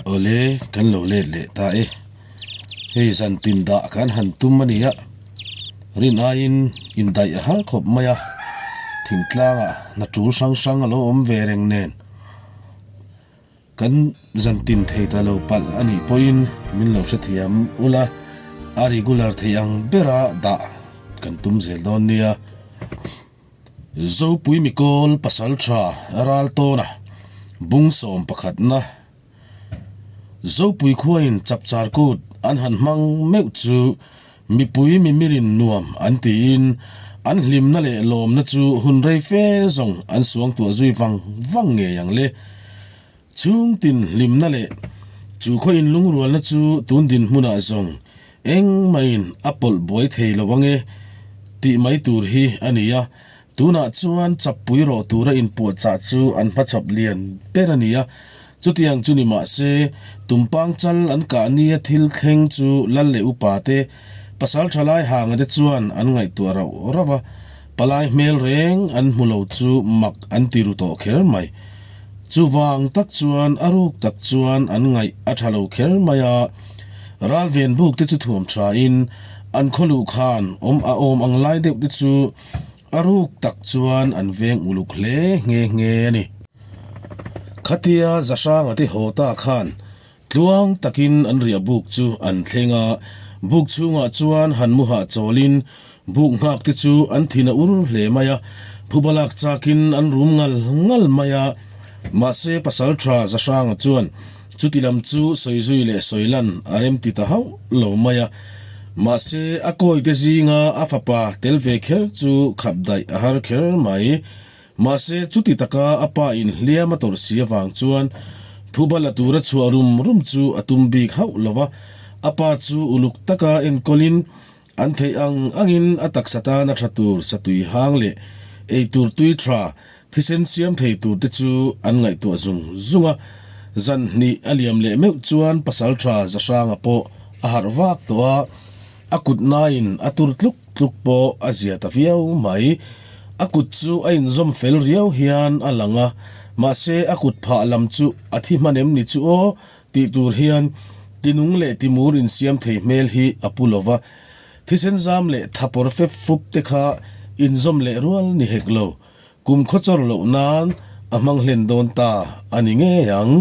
Awle, kan lo let leh ta e. Hei zan tin dah kan han tum a nia. Rin aiin indaih a har khawp mai a, thingtlangah hna tul hrang hrang a lo awm ve reng nen. Kan zan tin thei ta lo palh a nih pawhin min lo hrethiam ula, a regular thei ang bera dah kan tum zel dawn nia. Zopui Mikawl pasal tha ral tawna bung sawm pakhatna Zopui khuain chapchar kut an han hmang meuh chu mipui mimirin nuam an tiin an hlimna leh lawmna chu hun rei fe zawng an suangtuah zui vang vang ngei ang le. Chhungtin hlimna leh chu khaw inlungrualna chu tun dinhmunah zawng engmahin a pawlh buai thei lo ange tih mai tur hi a ni a. Tunah chuan chappui rawh tura inpuahchah chu an hmachhawp lian ber a ni a. Chutiang chu ni mah se, tumpang chal an kah nia thil thleng chu lal leh upa te, pasal thalai hanga te chuan an ngaihtuah rauh rauh a. Palai hmel reng an hmu lo chu mak an ti ru tawh kher mai. Chuvang tak chuan a ruk tak chuan an ngaih a tha lo kher mai a, ralven buk te chu thuam tha in an khaw luh khan awm a awm ang lai deuh te chu a ruk tak chuan an veng uluk hle nghe nghe a ni. Khatia Zahranga te haw ta khan Tluang takin an riah buk chu an thleng a, buk chhungah chuan han mu hahchawlin buk nghak te chu an thin a ur hle mai a, phuba lak chakin an rum ngal ngal mai a. Mahse pasal tha Zahranga chuan chuti lam chu sawi zui leh sawi lan a rem ti ta hauh lo mai a. Mahse a kawi te zinga a fapa tel ve kher chu khap daih a har kher mai. Mahse, chuti taka a pa in hliam a tawrh si avang chuan phuba la tura chhuah rum rum chu a tum bik hauh lo va, a pa chu uluk taka enkawlin an theih ang angin a taksa tan a tha tur satui hang leh ei tur tui tha thisen siam thei tur te chu an ngaihtuah zung zung a. Zan hnih a liam leh meuh chuan pasal tha Zahranga pawh a harh vak tawh a, a kut naiin a tur tluk Tluk pawh a zia ta viau mai. A kut chu a inzawm fel riau hian a lang a, mahse a kut phah lam chu a thi hman em ni chu aw tih tur hian tinung leh timur insiam thei hmel hi a pu lo va. Thisen zam leh thapawr fep fup te kha inzawm leh rual ni hek lo. Kum khawchawr loh nan a hmang hlen dawn ta a ni ngei ang.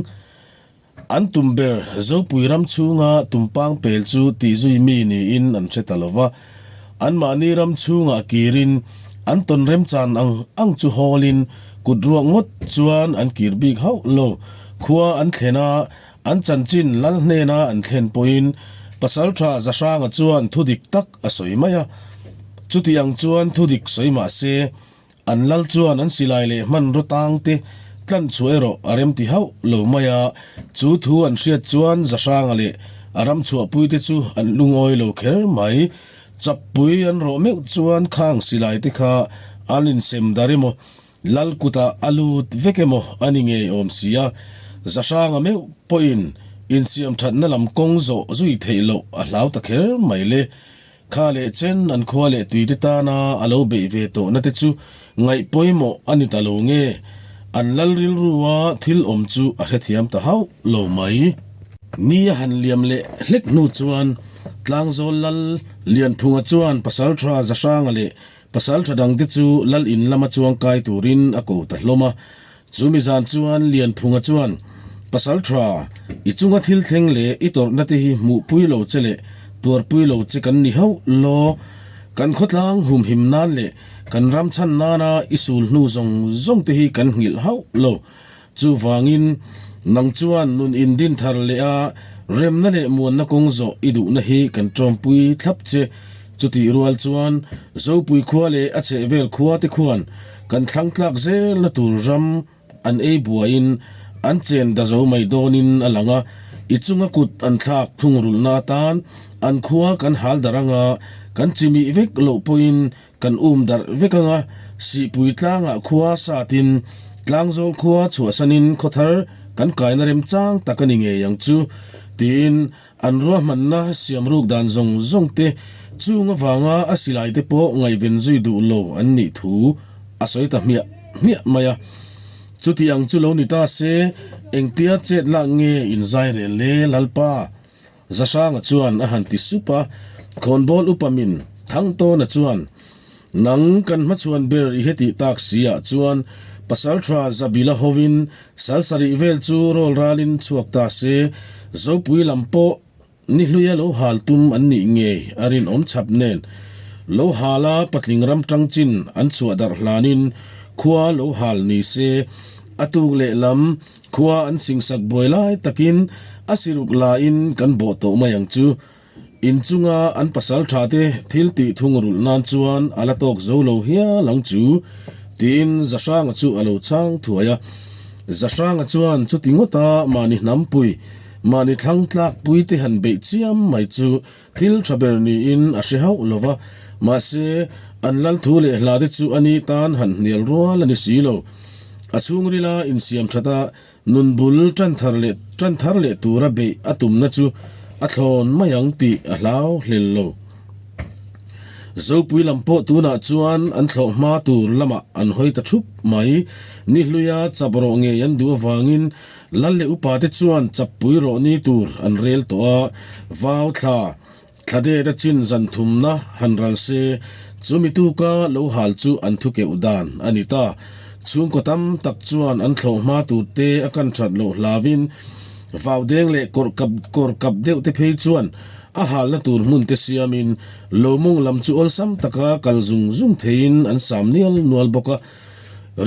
An tum ber Zopui ram chhunga tumpang pel chu tihzui mi niin an hre ta lo va. Anmahni ram chhungah kirin an tawn remchan ang ang chu hawlin kut ruak ngawt chuan an kir bik hauh lo. Khua an thlen a, an chanchin lal hnena an thlen pawhin Pasaltha Zahranga chuan thudik tak a sawi mai a. Chuti ang chuan thudik sawi mah se, An lal chuan an silai leh hmanraw tang te tlan chhuah erawh a rem ti hauh lo mai a, chu thu an hriat chuan Zahranga leh a ram chhuahpui te chu an lungawi lo kher mai. Chappui an rawh meuh chuan khang silai te kha an insem dar emaw, lal kutah a lut vek emaw a ni ngei awm si a, Zahranga meuh pawhin insiam thatna lam kawng zawh zui theih loh a hlau ta kher mai le. Kha leh chen an khua leh tuite tana a lo beih ve tawhna te chu ngaih pawimawh a ni ta lo nge? An lal rilrua thil awm chu a hrethiam ta hauh lo mai. Ni a han liam leh hlek hnu chuan Tlangzawl lal Lianphunga chuan Pasaltha Zahranga leh Pasaltha dangte chu lal in lama chuangkai turin a ko ta hlawm a. Chumi zan chuan Lianphunga chuan, Pasal tha, i chunga thil thleng leh i tawrhna te hi hmuhpui lo che leh tuarpui lo che kan ni hauh law. Kan khawtlang humhim nan leh kan ram chhan nana i sul hnu zawng zawng te hi kan nghilh hauh lo. Chuvangin, nang chuan nun indin thar leh a remna leh muanna kawng zawh i duhna hi kan tawmpui thlap che. Chutih rual chuan Zopui khua leh a chhehvel khua te khuan kan thlang tlak zelna tur ram an ei buaiin an chen da zo mai dawnin a lang a, i chunga kut an thlak thungrulhna atan an khua kan hal darh anga kan chimih vek loh pawhin kan um darh vek anga Sihpui tlangah khua satin Tlangzawl khua chhuahsanin khawthar kan kaina remchang tak a ni ngei ang chu tiin An ruahmanna siam ruk dan zawng zawng te chung avanga a silai te pawh ngaihven zui duh lo an nih thu a sawi ta hmiah hmiah mai a. Chuti ang chu lo ni ta se, engtia chet lak nge inzai rel le Lalpa? Zahranga chuan a han ti sup a, khawnbawl upa min Thangtawna chuan, Nang kan hmachhuan ber i hetih tak si ah chuan Pasaltha Zabila hovin sal sarih vel chu rawl ralin chhuak ta se, Zopui lam pawh ni hluia lo hal tum an nih ngei a rinawm chhap nen lo hala patling ram tang chin an chhuah darh hlanin khua lo hal ni se, a tuk lehlam Khua an singsak buai lai takin a siruk laiin kan bawh tawh mai ang chu. Inchunga an pasal tha te thil tih thungrulh nan chuan a la tawk zo lo hial ang chu, tiin Zahranga chu a lo chhang thuai a. Zahranga chuan chuti ngawta mahni hnampui, mahni thlang tlakpui te han beih chiam mai chu thil tha ber niin a hre hauh lo va, mahse an lal thu leh hla te chu ani tan han hnial rual a ni si lo. A chhungrila insiam that a, nun bul tan thar leh tan thar leh tura beih a tumna chu a thlawn mai ang tih a hlau hlel lo. Zopui lam pawh tunah chuan an thlawh hma tur lamah an hawi ta thup mai. Ni hluia chap rawh ngei an duh avangin Lal leh upa te chuan chappui rawh ni tur an rel tawh a, vau thla Thla det a chin zan thumna han ral se, chumi tuka lo hal chu an thu keuh dan a ni ta. Chhungkaw tam tak chuan an thlawh hma tur te a kan that loh hlauin vau deng leh kawr kap kawr kap deuh te phei chuan a halna tur hmun te siamin lo mawng lam chu awlsam taka kal zung zung theiin an sam nial nual bawk a.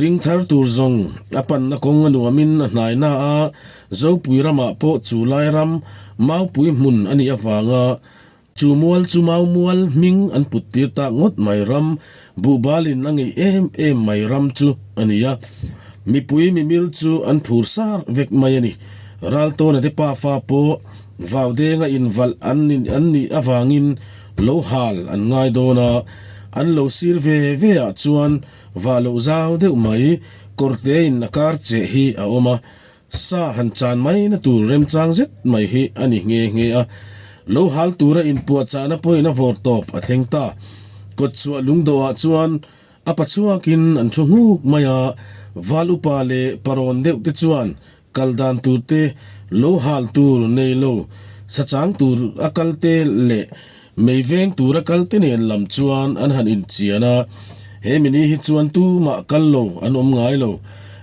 Ring thar tur zawng a panna kawng a nuamin a hnai na a, Zopui ramah pawh chu lai ram Maupui hmun a nih avanga chu mual chu Mau mual hming an put tir tak ngawt mai ram buhbalin a ngeih em em mai ram chu a ni a. Mipui mimir chu an phur sar vek mai a ni. Raltawna te pafa pawh Vaudenga invalh an an nih avangin lo hal an ngai dawn a, an lo sir ve ve ah chuan vah loh zau deuh mai kawrtein a kar cheh hi a awm a, Sa han chan mai na tur remchang zet mai hi a ni nghe nghe a. Lo hal tura inpuahchahna pawhin a vawr tawp a thleng ta. Kawtchhuah lungdawhah chuan a pachhuakin an thu nghuk mai a, val upa leh parawn deuh te chuan kal dan tur te, lo hal tur nei lo, sa chang tur a kal te leh Mei veng tura kal te nen lam chuan an han inchian a, he mini hi chuan tumah kal lo an awm ngai lo.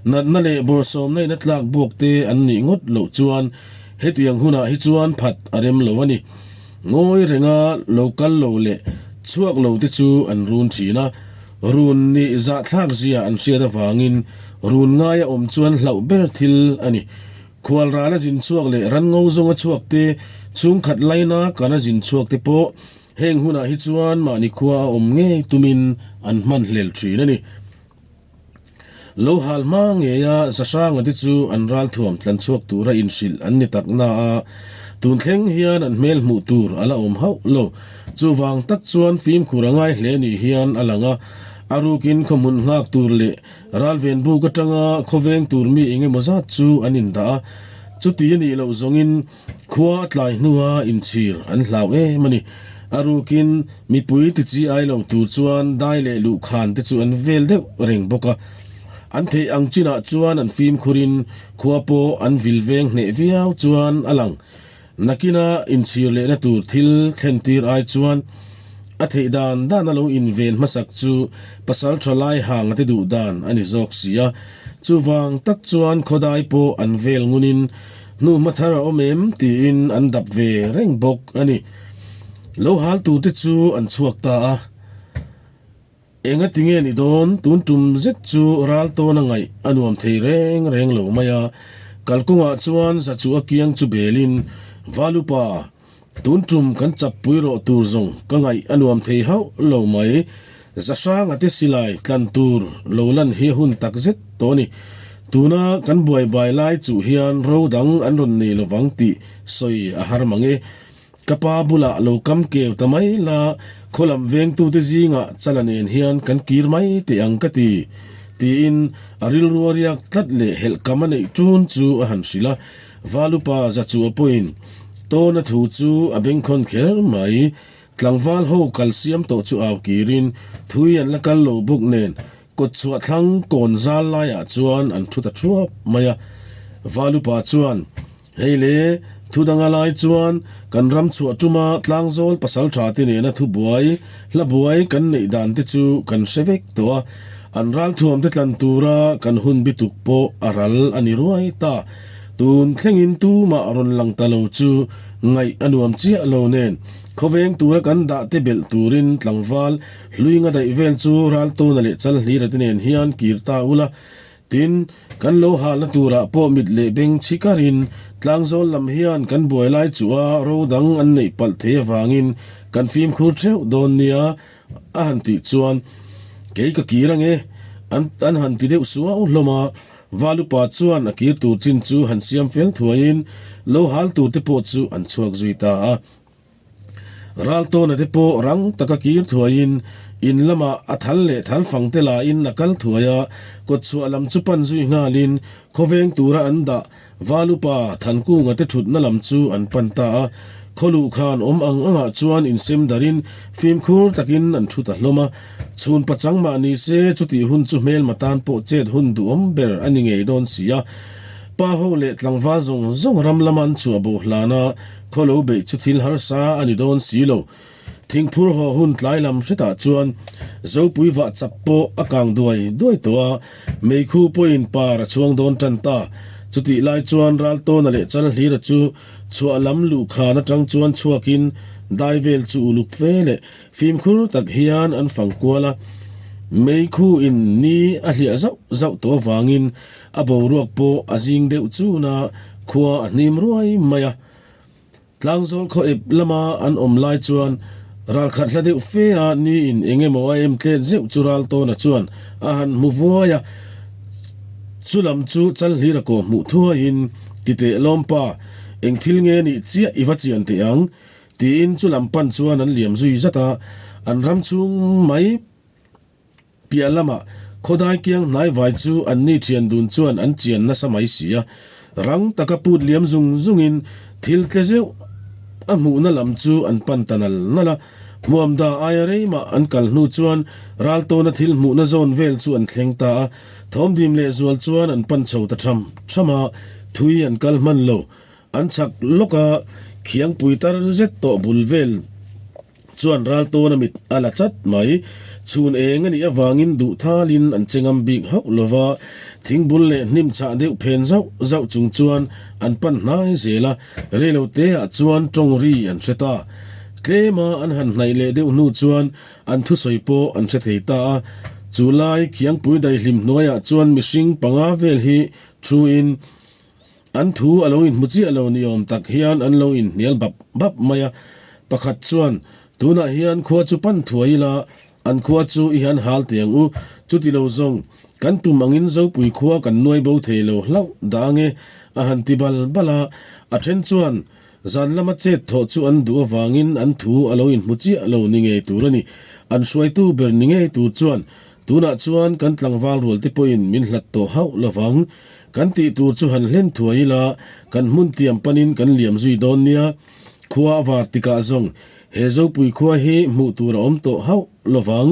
Natna leh bawrhsawmna in a tlak buak te an nih ngawt loh chuan hetiang hunah hi chuan phat a rem lo a ni. Ngawi renga lo kal lo leh chhuak lo te chu an run thin a, run nih zahthlak zia an hriat avangin run ngaia awm chuan hlauh ber thil a ni. Khual rana zin chhuak leh ran ngo zawnga chhuak te, chhungkhat laina kana zin chhuak te pawh heng hunah hi chuan mahni khua a awm ngei tumin an hman hlel thin a ni. Lo hal hma ngeia Zahranga te chu an ralthuam tlan chhuak tura inhrilh an ni tak na a, tun thleng hian an hmel hmuh tur a la awm hauh lo. Chuvang tak chuan fimkhur a ngai hle ni hian a lang a, a rukin khawhmun nghak tur leh Ralven buk atanga khawveng tur mi eng emaw zat chu an indah a, chuti a nih loh zawngin khua a tlai hnua inchhir an hlau em a ni. A rukin mipui ti chi ai lo tur chuan dai leh luhkhan te chu an vel deuh reng bawk a. An theih ang chinah chuan an fimkhurin khua pawh an vil veng hneh viau chuan a lang. Nakina inchhir lehna tur thil thlen tir ai chuan a theih dan dan a lo inven hmasak chu pasal tha lai hang a ti duh dan a ni zawk si a. Chuvang tak chuan khawdai pawh an vel ngunin hnuhma thar a awm em tiin an dap ve reng bawk a ni. Lo hal turte chu an chhuak ta a. Enga ti nge ni dawn, tun tum zet chu ral tawn a ngaih a nuam thei reng reng lo mai a. Kalkawngah chuan za chu a kiang chu belin, Valupa, tun tum kan chap pui rawh tur zawng ka ngaih a nuam thei hauh lo mai. Za hranga te silai tlan tur lo lan hi a hun tak zet tawh a ni. Tuna kan buai bai lai chuh hian ro dang an rawn nei lovang tih sawi a har mang e. Ka pa bulah lo kam keu ta mai la, khaw lam vengtute zingah chala nen hian kan kir mai teh ang ka ti, tiin a rilru a riak tlat leh helh kam a neih ṭun chu a han hrilh a. Valupa Zachua pawhin Tawna thu chu a bengkhawn kher mai. Tlangval ho kal siam tawh chu au kirin thui an la kal lo bawk nen. Kawtchhuah thlang kawn zal laiah chuan an thu ta thuap mai a. Valupa chuan, Hei le, thu danga lai chuan kan ram chhuah tuma tlangzawl pasal tha te nena thubuai, hla buai kan neih dan te chu kan hre vek tawh a. An ralthuam te tlan tura kan hun bituk pawh a ral a ni ruai ta. Tun thlengin tumah rawn lang ta lo chu ngaih a nuam chiah lo nen khawveng tura kan dah te belh turin tlangval hlui nga daih vel chu Raltawna leh Chalhlira te nen hian kir ta ula. Tin, kan lo halna turah pawh mit leh beng chhi karin tlangzawl lam hian kan buai lai chu a ro dang an neih palh thei avangin kan fimkhur theuh dawn nia a han tih chuan kei ka kir ange an an han ti deuh suau hlawm a. Valupa chuan a kir tur chin chu han siam fel thuaiin lo hal tur te pawh chu an chhuak zui ta a. Raltawna te pawh rang taka kir thuaiin in lamah a thal leh thal fang te lain a kal thuai a, kawtchhuah lam chu pan zui nghalin khawveng tura an dah Valupa Thankunga te thutna lam chu an pan ta a. Khawluh khan awm ang angah chuan insem darin fimkhur takin an thu ta hlawm a. Chhun pachang mah ni se chutih hun chu hmelma tan pawh chet hun duhawm ber a ni ngei dawn si a. Pa ho leh tlangval zawng zawng ram lama an chhuah bo hlan a, khaw lo beih chu thil harsa a ni dawn si lo. Thingphur haw hun tlai lam hretah chuan Zopui vah chap pawh a kang duai duai tawh a, meikhu pawhin par a chhuang dawn tan ta. Chutih lai chuan Raltawna leh Chalhlira chu chhuah lam luhkhan atang chuan chhuakin dai vel chu uluk fe leh fimkhur tak hian an fang kual a. Meikhu in ni a hliah zauh zauh tawh avangin a boruak pawh a zing deuh chun a, khua a hnim ruai mai a. Tlangzawl khaw ep lama an awm lai chuan ralkhat hla deuh fe a niin eng emaw a em tlet zeuh chu Raltawna chuan a han hmu vuai a, chu lam chu Chalhlira kaw hmuh thuaiin titeh lawmpa, eng thil nge nih chiah i va chian teh ang? tiin chu lam pan chuan an liam zui zat a, an ram chhung mai. Piah lamah khawdai kiang hnaivai chu anni thian dun chuan an chian nasa mai si a, rang taka put liam zung zungin thil tle zeuh a hmuhna lam chu an pan ta nal nal a. Hmuamda aia reimah an kal hnu chuan Raltawna thil hmuhna zawn vel chu an thleng ta a, thawmdim lehzual chuan an pan chho ta tham tham a, thui an kal hman lo. An chak lawk a, khiangpui tar zet tawh bul vel chuan Raltawn a mit a la chat mai. Chhun eng a nih avangin duh thalin an che ngam bik hauh lo va, thingbul leh hnim chhah deuh phen zauh zauh chung chuan an pan hnai zel a, reilo teah chuan tawng ri an hre ta. Tlema an han hnaih leh deuh hnu chuan an thusawi pawh an hre thei ta a, chu lai khiangpui daihlim hnuaiah chuan mihring panga vel hi thuin An thu a lo inhmu chiah lo ni awm tak hian an lo inhnial bap bap mai a. Pakhat chuan, Tunah hian khua chu pan thuai ila, an khua chu i han hal teh ang u. Chuti lo zawng, kan tum angin Zopui khua kan nuai bo thei lo hlauh dah ange, a han ti bal bal a. A then chuan, Zan lama chet thawh chu an duh avangin an thu a lo inhmu chiah lo ni ngei tur a ni. An hruaitu ber ni ngei tur chuan, Tunah chuan kan tlangval rual te pawhin min hlat tawh hauh lovang. Kan tih tur chu han hlen thuai ila, kan hmun tiam panin kan liam zui dawn nia. Khua a var tikah zawng he Zopui khua hi hmuh tur a awm tawh hauh lovang.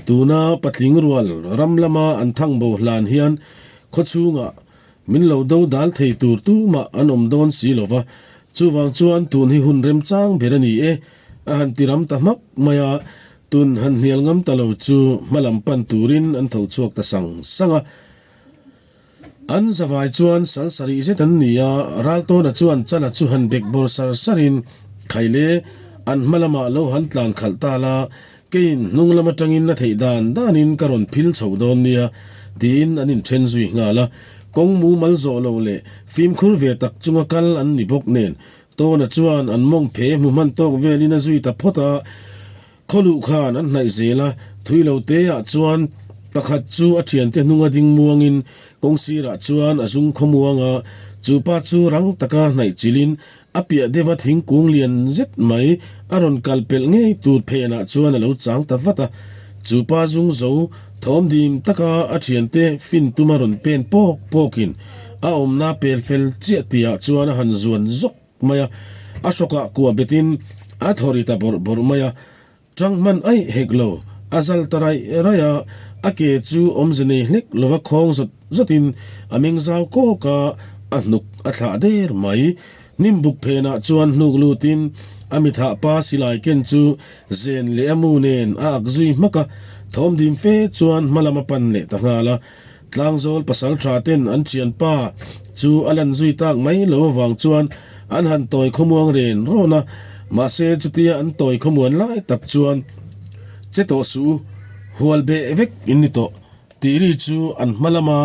Tuna patling rual ram lama an thang bo hlan hian khaw chhungah min lo do dal thei tur tumah an awm dawn si lova, chuvang chuan tun hi hun remchang ber a ni e, a han ti ram ta hmak mai a. Tun han hnial ngam ta lo chu hmalam pan turin an tho chhuak ta sang sang a. An zavai chuan sal sarih zet an ni a, Raltawna chuan Chala chu han bek bawr sar sarin, Khaile, an hma lamah lo han tlan khalh ta la, keiin hnung lam atangin a theih dan danin ka rawn phil chho dawn nia, tiin an inthen zui nghal a. Kawng mumal zawh lo leh fimkhur ve tak chunga kal an ni bawk nen, Tawna chuan an mawng phe hmu hman tawk velin a zui ta phawt a. Khaw luh khan an hnaih zel a, thui lo te ah chuan pakhat chu a thiante hnunga ding muangin kawng sirah chuan a zung khaw muang a, chu pa chu rang taka hnaih chilhin a piah deuha thingkung lian zet mai a rawn kal pelh ngei tur phenah chuan a lo chang ta vat a. Chu pa zung zo thawm dim taka a thiante fin tuma rawn pen pawk pawkin a awmna pel fel chiah tihah chuan a han zuan zawk mai a, a hrawkah kuah betin a thaw ri ta bawrh bawrh mai a, tang hman aih hek lo, a zal ta raih raih a, A ke chu awmze nei hlek lova khawng zawt zawtin a meng zau kawk a, a hnuk a thlah der mai. Hnim buk phenah chuan hnuk lutin a mithah pa silai ken chu zen leh a mu nen a ak zui hmak a, thawm dim fe chuan hma lam a pan leh ta nghal a. Tlangzawl pasal tha ten an thianpa chu a lan zui tak mai lo avang chuan an han tawi khawmuang ren rawn a, mahse chutia an tawi khawmuan lai tak chuan che tawh suh u, hual beh vek in ni tawh tih ri chu an hma lama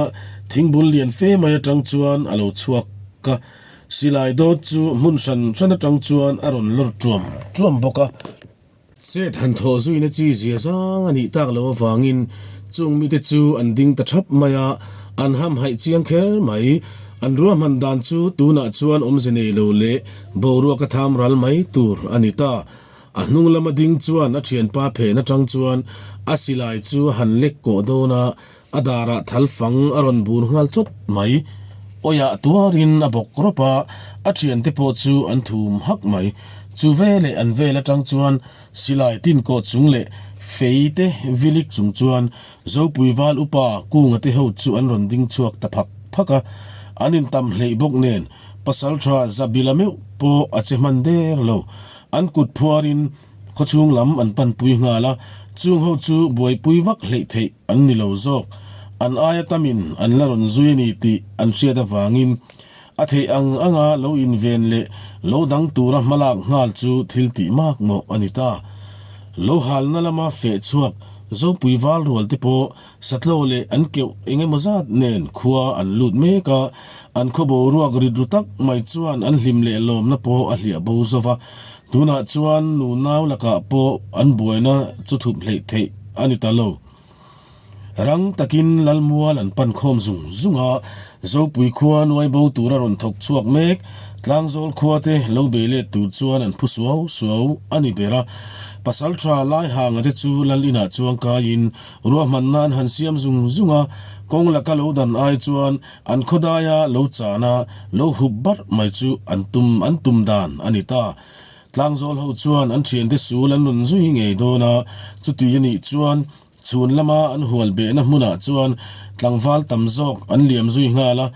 thingbul lian fe mai atang chuan a lo chhuak a, silai dawt chu hmun hran hran atang chuan a rawn lawr tuam tuam bawk a. Chet han thawh zuina chi zia zang a nih tak loh avangin chung mite chu an ding ta thap mai a, an hamhaih chiang kher mai. An ruahman dan chu tunah chuan awmze nei lo leh boruak a tham ral mai tur a ni ta. A hnung lama ding chuan a thianpa phen atang chuan a silai chu a han lek kawh dawn a, A darah thal fang a rawn bur nghal chawt mai. Awiah tuarin a bawk rawp a, a thiante pawh chu an thum hak mai. Chu veleh an vel atang chuan silai tin kawh chung leh fei te vilik chung chuan Zopui val upa Kunga te ho chu an rawn ding chhuak ta phak phak a. An intam hleih bawk nen Pasaltha Zabila meuh pawh a che hman der lo. An kut phuarin Khawchhung lam an panpui nghal a, chung ho chu buaipui vak hleih theih an ni lo zawk. An aia tamin an la rawn zui a ni tih an hriat avangin a theih ang anga lo inven leh lo dang tura hmalak nghal chu thil tih mak mawh a ni ta. Lo halna lama feh chhuak Zopui val rual te pawh Satlaw leh an keuh eng emaw zat nen khua an lut mek a, an khaw boruak rit ru tak mai chuan an hlim leh lawmna pawh a hliah bo zo va. Tunah chuan nu nau lakah pawh an buaina chu thup hleih theih a ni ta lo. Rang takin Lalmual an pan khawm zung zung a, Zopui khua nuai bo tura rawn thawk chhuak mek Tlangzawl khua te lo bei let tur chuan an phu suau suau a ni ber a. Pasaltha Laihanga te chu Lal inah chuang kaiin Ruahman nan han siam zung zung a, kawng laka lo dan ai chuan an khawdaia lo chan a, lo hup barh mai chu an tum an tum dan a ni ta. Tlangzawl ho chuan an thiante sul an rawn zui ngei dawn a, chuti a nih chuan chhun lama an hual behna hmunah chuan tlangval tam zawk an liam zui nghal a,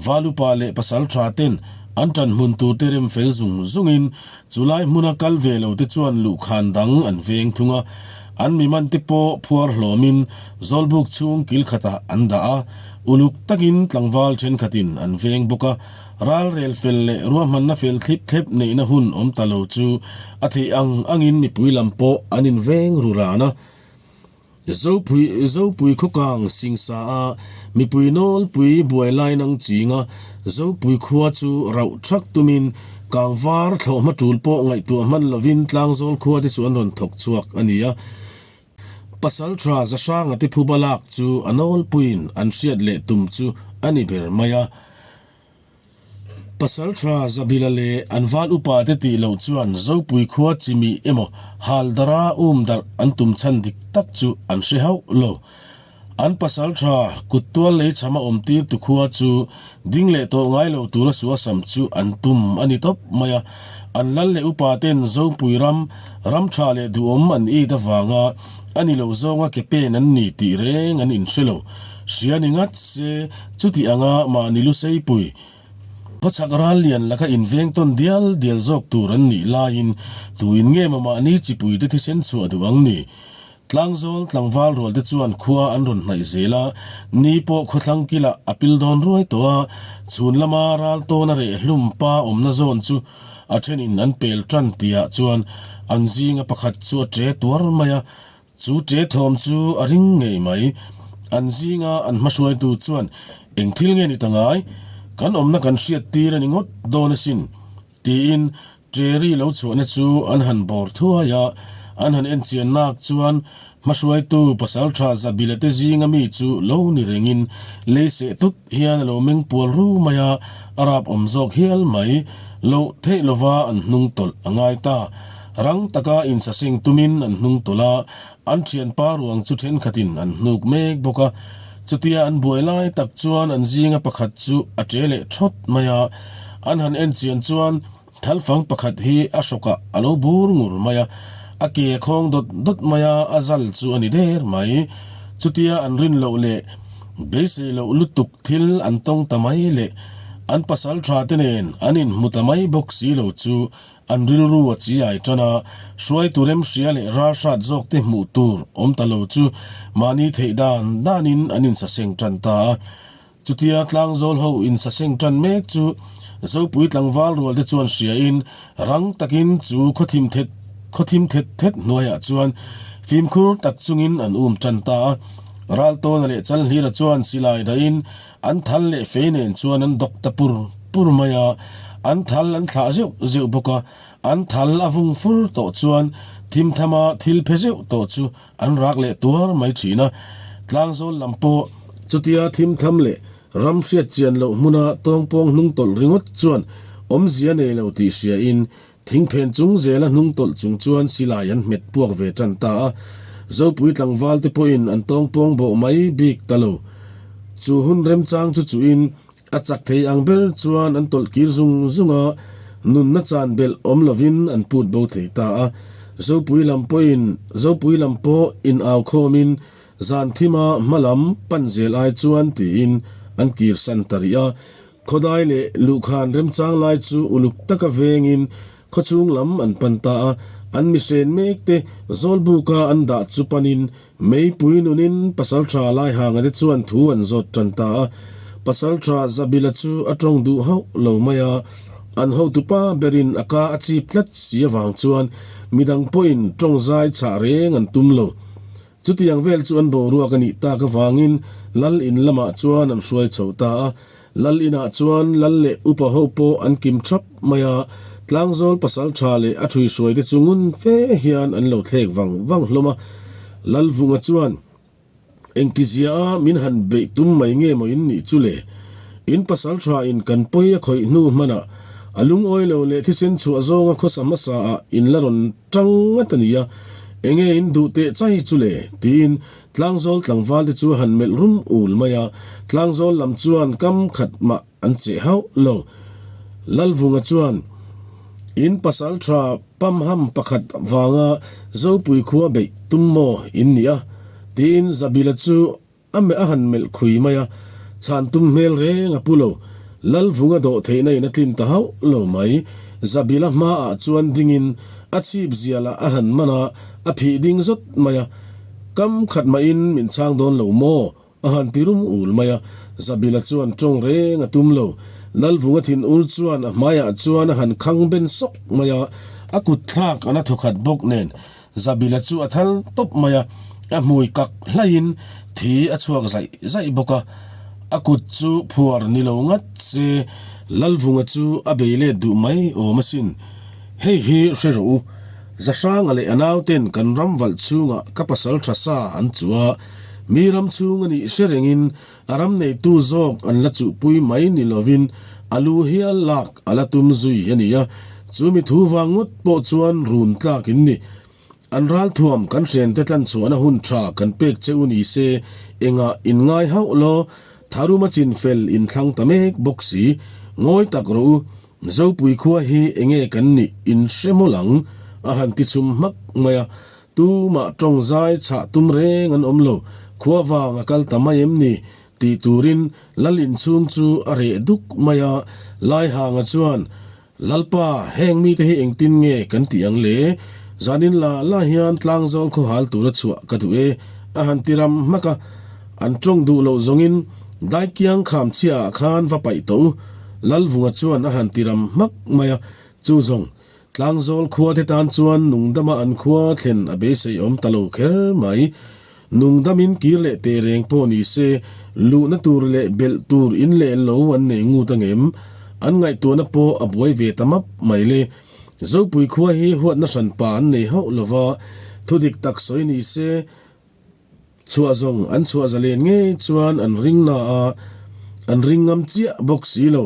Valupa leh pasal tha ten an tan hmun tur te rem fel zung zungin chulai hmuna kal ve lo te chuan luhkhan dang an veng thung a, an mi man te pawh phuar hlawmin Zawlbuk chhung kil khatah an dah a, uluk takin tlangval thenkhatin an veng bawk a, ralrel fel leh ruahmanna fel thlip thlep neihna hun awm ta lo chu a theih ang angin mipui lam pawh an inveng ru ran a. Zopui Zopui khawkang singsa a mipui nawlpui buai lai nang ching a, Zopui khua chu rauh thak tumin kangvar thlawhhma tul pawh ngaihtuah hman lovin Tlangzawl khua te chu an rawn thawk chhuak a ni a. Pasaltha Zahranga te phuba lak chu a nawlpuiin an hriat leh tum chu a ni ber mai a. Pasaltha Zabila leh an val upa te tih loh chuan Zopui khua chimih emaw Haldara um darh an tum chhan dik tak chu an hre hauh lo. An pasaltha kut tual lei chhama awm tir tu khua chu ding leh tawh ngai lo tura suasam chu an tum a ni tawp mai a. An lal leh upa ten Zopui ram, ram tha leh duhawm an it avanga a ni lo zawnga ke pen an ni tih reng an inhre lo. Hria ni ngat se chuti anga mahni lu seipui khawchhak ral lian laka inveng tawn dial dial zawk tur an nih laiin tuin nge maw mahni chipuite thisen chhuah duh ang ni? Tlangzawl tlangval rual te chuan khua an rawn hnaih zel a, ni pawh khawthlang kilah a pil dawn ruai tawh a, chhun lama ral tawna reh hlum pa awmna zawn chu a thenin an pel tan tihah chuan an zinga pakhat chu a che tuar mai a, Chu ṭe thawm chu a ring ngei mai. An zinga an hmahruaitu chuan, Eng thil nge ni ta ngai? Kan awmna kan hriat tir a ni ngawt dawn asin, tiin ṭe ri lo chhuahna chu an han bawr thuai a. An han enchian nak chuan hmahruaitu pasalṭha Zabila te zinga mi chu lo ni rengin lei seh tut hian a lo meng pual ru mai a, a rap awm zawk hial mai. Loh theih lova an hnung tawlh a ngai ta. Rang taka insaseng tumin an hnung tawlh a, an thianpa ruang chu thenkhatin an hnuk mek bawk a. Chutia an buai lai tak chuan an zinga pakhat chu a che leh thawt mai a, an han en chian chuan thalfang pakhat hi a hrawkah a lo bur ngur mai a, a ke a khawng dawt dawt mai a, a zal chu a ni der mai. Chutia an rin loh leh beisei loh lutuk thil an tawng ta mai leh an pasal tha te nen an inhmu ta mai bawk si lo chu an rilru a chi ai tan a, hruaitu remhria leh ralhrat zawk te hmuh tur awm ta lo chu mahni theih dan danin an insaseng tan ta a. Chutia tlangzawl ho insaseng tan mek chu Zopui tlangval rual te chuan hriain rang takin chu khawthim thet khawthim thet thet hnuaiah chuan fimkhur tak chungin an um tan ta a. Raltawna leh Chalhlira chuan silai dahin an thal leh fei nen chuan an dawk ta pur pur mai a, an thal an thlah zeuh zeuh bawk a, an thal a vung fur tawh chuan thimthama thil phe zeuh tawh chu An rak leh tuar mai thin a, tlangzawl lam pawh chutia thimtham leh ram hriat chian loh hmuna tawngpawng hnung tawlh ringawt chuan awmzia nei lo tih hriain thingphen chung zela hnung tawlh chung chuan silai an hmet puak ve tan ta a. Zopui tlangval te pawhin an tawngpawng bawh mai bik ta lo. Chu hun remchang chu chuhin A chak thei ang ber chuan an tawlh kir zung zung a, nunna chan belh awm lovin an put bo thei ta a. Zopui lam pawhin Zopui lam pawh in au khawmin zan thima hma lam pan zel ai chuan tiin an kir san ta rih a. Khawdai leh luhkhan remchang lai chu uluk taka vengin khawchhung lam an pan ta a, an mihren mek te zawlbuka an dah chu panin Meipui nunin Pasalṭha Laihanga te chuan thu an zawt ṭan ta a, Pasalṭha Zabila chu a ṭawng duh hauh lo mai a, an hotupa berin a ka a chip tlat si avang chuan midang pawhin ṭawng zai chhah reng an tum lo. Chutiang vel chu an boruak a nih tak avangin Lal in lamah chuan an hruai chho ta a, Lal inah chuan Lal leh upa ho pawh an kim ṭhap mai a, Tlangzawl pasalṭha leh a ṭhuihruai te chu ngun fe hian an lo thlek vang vang hlawm a. Lalvunga chuan, Engtizia a min han beih tum mai nge maw in nih chu le? In pasalṭha in kan pawi a khawih hnu hmanah a lungawi lo leh thisen chhuah zawnga khawsa hmasa ah in la rawn ṭang ngat a nia, enge in duh teh chai chu le? tiin Tlangzawl tlangval te chu a han melh rum ul mai a, Tlangzawl lam chuan kam khat mah an cheh hauh lo. Lalvunga chuan, In pasal tha pamham pakhat vanga Zopui khua beih tum maw in ni a? tiin Zabila chu a a han melh khui mai a, chhan tum hmel reng a pu lo. Lalvunga dawh theihna in a tlin ta hauh lo mai. Zabila hmaah chuan dingin a chhip zialah a han man a, a phih ding zawt mai a. Kam khat mahin min chhang dawn lo maw? A han ti rum ul mai a. Zabila chuan tawng reng a tum lo. Lalvunga thin ur chuan a hmaiah chuan a han khang ben sawk mai a, a kut thlak a la thawkhat bawk nen Zabila chu a thal tawp mai a, a hmui kak hlaihin thi a chhuak zaih zaih bawk a. A kut chu phuar ni lo ngat se Lalvunga chu a bei let duh mai awm asin. Hei hi hre rawh u, Zahranga leh a nauten kan ram valh chhungah ka pasal tha sa an chuh a, mi ram chhung a nih hre rengin a ram neitu zawk an la chuhpui mai ni lovin a lu hial lak a la tum zui a ni a, chu mi thu vang ngawt pawh chuan run tlak in ni. An ralthuam kan hrente tlanchhuahna hun tha kan pek che u ni se engah in ngai hauh law, tharuma chinfel in thlang ta mek bawk si, ngawi tak rawh u. Zopui khua hi enge kan nih in hre mawlh ang? A han ti chhum hmak mai a. Tumah tawng zai chhah tum reng an awm lo. Khua vang a kal ta mai em ni? Tih turin Lal inchhung chu a reh duk mai a. Laihanga chuan, Lalpa, heng mite hi engtin nge kan tih ang le? Zanin la la hian tlangzawl khawhal tura chhuah ka duh e, a han ti ram hmak a. An tawng duh loh zawngin Daikiang kham chhiaah khan va paih tawh u. Lalvunga chuan a han ti ram hmak mai a, chu zawng, Tlangzawl khua te tan chuan nungdama an khua thlen a beisei awm ta lo kher mai. Nungdamin kir leh teh reng pawh ni se, luhna tur leh belh tur in leh lo an nei ngut angem? An ngaihtuahna pawh a buai ve ta map mai le. Zopui khua hi huatna hranpa an nei hauh lova, thudik tak sawi ni se, Chhuah zawng an chhuah zalen ngei chuan an ring na a, an ring ngam chiah bawk si lo.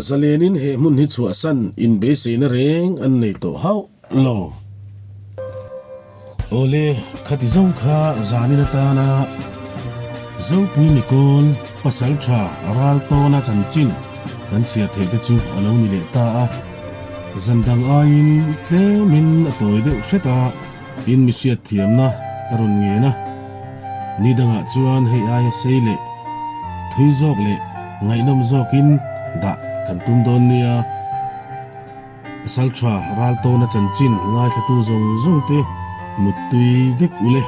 Zalenin he hmun hi chhuahsan inbeiseina reng an nei tawh hauh lo. Awle, khati zo kha zanin atana Zopui Mikawl pasal tha ral tawna chanchin kan chhiar theih te chu a lo ni leh ta a. Zan dang aiin tlemin a tawi deuh hret a. In mi hriat thiamna ka rawn ngen a. Ni dangah chuan hei aia sei leh thui zawk leh ngaihnawm zawkin dah kan tum dawn nia. Pasalṭha Raltawna chanchin ngaithlatu zawng zawng te muttui vek ule.